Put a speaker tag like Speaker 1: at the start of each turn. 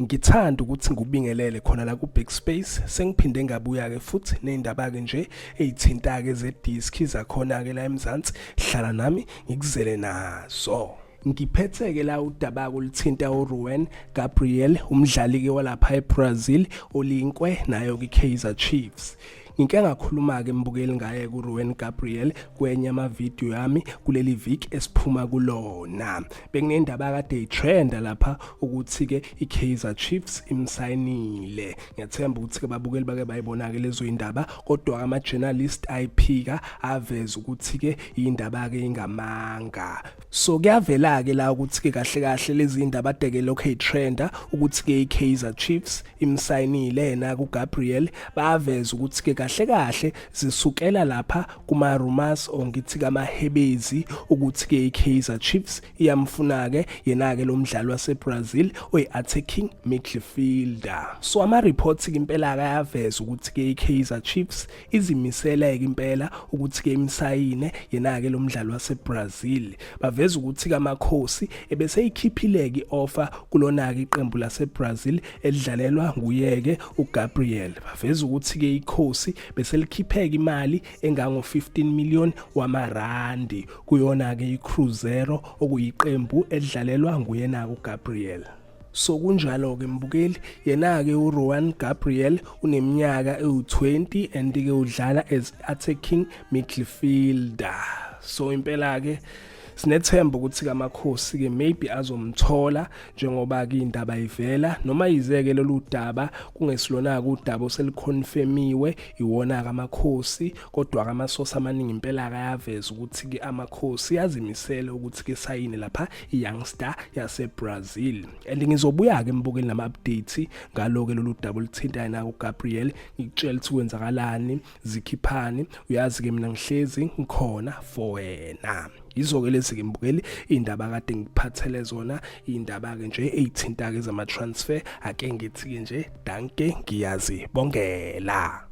Speaker 1: Ngithanda ukuthi ngikubingelele khona la ku Backspace sengiphinde ngabuya ke futhi nezindaba ke nje ezithinta ke zedisk zakhona ke la eMzansi hlala nami ngikuzele nazo. Ngiphethe ke la udaba kulithinta uRuben Gabriel umdlali ke walapha eBrazil olinkwe nayo ke Kaizer Chiefs. Ngike ngakhuluma ke mbukeli ngaye kuRuben Gabriel kwenye ama video yami kuleli week esiphuma kulona. Bekunendaba kade itrend lapha ukuthi ke iKaizer Chiefs imsayinile. Ngiyathemba ukuthi ke babukeli bake bayibona ke lezo indaba kodwa ama journalist ayiphika aveza ukuthi ke indaba ke ingamanga. So kuyavela ke la ukuthi ke kahle kahle lezi indaba adeke lokho etrenda ukuthi ke iKaizer Chiefs imsayinile yena kuGabriel baveza ukuthi ke kahle kahle zisukela lapha kuma rumors ongithi kamahebezi ukuthi ke iKaizer Chiefs iyamfuna ke yena ke lo mdlali waseBrazil oyiattacking midfielder. So ama reports ke impela ayaveza ukuthi ke iKaizer Chiefs izimisela ke impela ukuthi ke imsayine yena ke lo mdlali waseBrazil. Baveza ukuthi kamakhosi ebese ikhiphile ke offer kulona ke iqembu laseBrazil elidlalelwa nguyeke uGabriel. Baveza ukuthi ke ikhosi bese likhipheka imali engango 15 million wamarandi kuyona ke iCruzeiro okuyiqembu elidlalelwa nguyena uGabriel. So kunjalo ke mbukeli yena ke uRuben Gabriel uneminyaka ewu20 and ke udlala as attacking midfielder. So impela ke sinethemba ukuthi kamakhosi ke maybe azomthola njengoba ke indaba ivela noma izeke lolu daba kungesilona ke udaba oseliconfirmiwe iwona kamakhosi kodwa kamasource amaningi impela ayaveza ukuthi ke amakhosi yazimisela ukuthi ke sayine lapha iyoungster yaseBrazil. And ngizobuya ke mbukeli nama updates ngalo ke lolu daba lithinta yena uGabriel ngikutshela ukuthi kwenzakalani zikhiphani uyazi ke mina ngihlezi ngikhona for wena. Izo ke lezi ke mbukeli indaba kade ngiphathele zona indaba ke nje ezithinta ke zama transfer ake ngithi ke nje danke ngiyazi bongela.